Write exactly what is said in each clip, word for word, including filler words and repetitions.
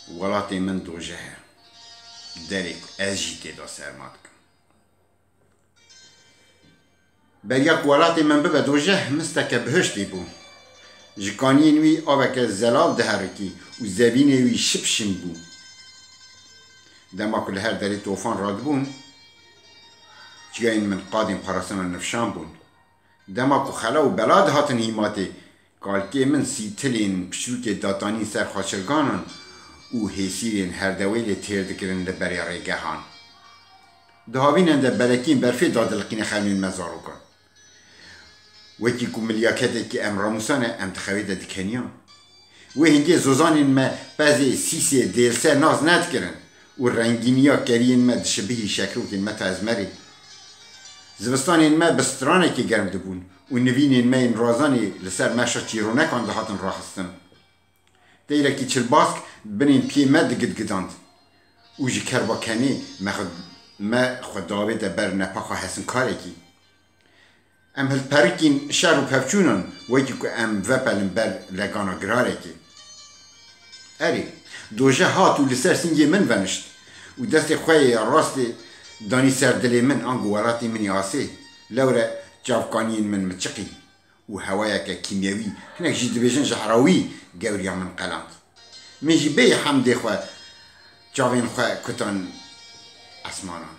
Welatê min dojeh e. Derê ku ez jî tê de serma dikim. Beriya ku welatê min bibe dojeh, misteke bihiştê bû. Ji kaniyên wî aveke zelal diherikî û zevînê wî şipşim bû. Dema ku li her derê tofan radibûn, çiyayên min qadên parastina nifşan bûn. Dema ku xela û bela dihatin hîmatê, kalkê min sîtilên piçûkê datanîn ser xaçirganan û hêsîrên herdewêlê têr dikirin li berê rêgehan. Di havînan de belekiyên berfê dadiliqîne xewnên me zarokan. Wekî ku milyaketekî em ramûsane, em di xewê de dikeniyan. Wê hingê zozanên me pezê sîsê dêlse nas nedikirin û rengîniya keriyên me dişibihî şekrokên me ta ezmerê. Zivistanên me bi stranekê germ dibûn û nivînên me yên razanê li ser meşa çîronekan dihatin raxistin. Teyrekî çilbask binên piyê me digidgidand û ji kerba kenê me xwe, me xwe davête ber nepaxa hesinkarekî. Em hilperikîn şer û pevçûnan, wekî ku em vepelin ber legana girarekê. Erê, doje hat û li ser singê min venişt û destê xwe yê rastê danî ser dilê min, ango welatê min ê asê. Lewre çavkaniyên min miçiqîn û hewayeke kîmyewî, hinek jî dibêjin jehrawî, gewriya min qeland. Min jî bêyî hemdê xwe çavên xwe kutan esmanan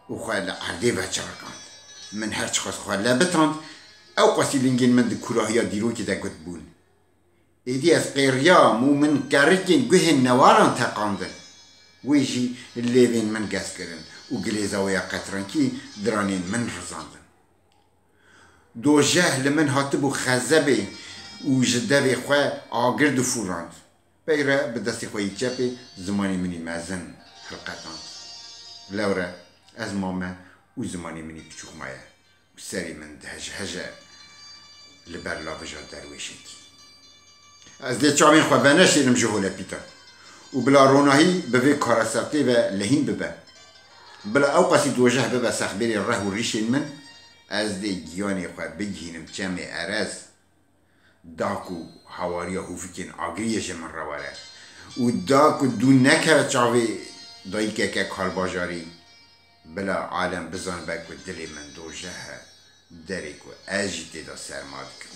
û xwe li erdê veçirikand. Min her çiqas xwe lebitand, ew qasî lingên min di kûrahiya dîrokê de gutbûn. Êdî ez qêriyam û min kerikên guhên newaran teqandin. Wê jî lêvên min gez kirin û gilêza wê ya qetrengî diranên min rizandin. Dojeh li min hatibû xezebê û ji devê xwe agir difûrand. Peyre bi destê xwe yî çepê zimanê min î mezin hilqetand. Lewre ez mame û zimanê min î piçûk maye û serê min dihejeheje li ber lavija derwêşekî. Ez dê çavên xwe veneşênim ji holepîtan û bila ronahî bi vê kara sertê ve lehîn bibe. Bila ew qasî dojeh bibe sexbêrê reh û rîşên min, ez dê giyanê xwe bigihînim çemê erez. Da ku hawariya hûfikên agiriyê ji min re were û da ku dû nekeve çavê dayikeke kalbajarî, bila alem bizanibe ku dilê min dojeh e, derê ku ez jî tê de serma dikim.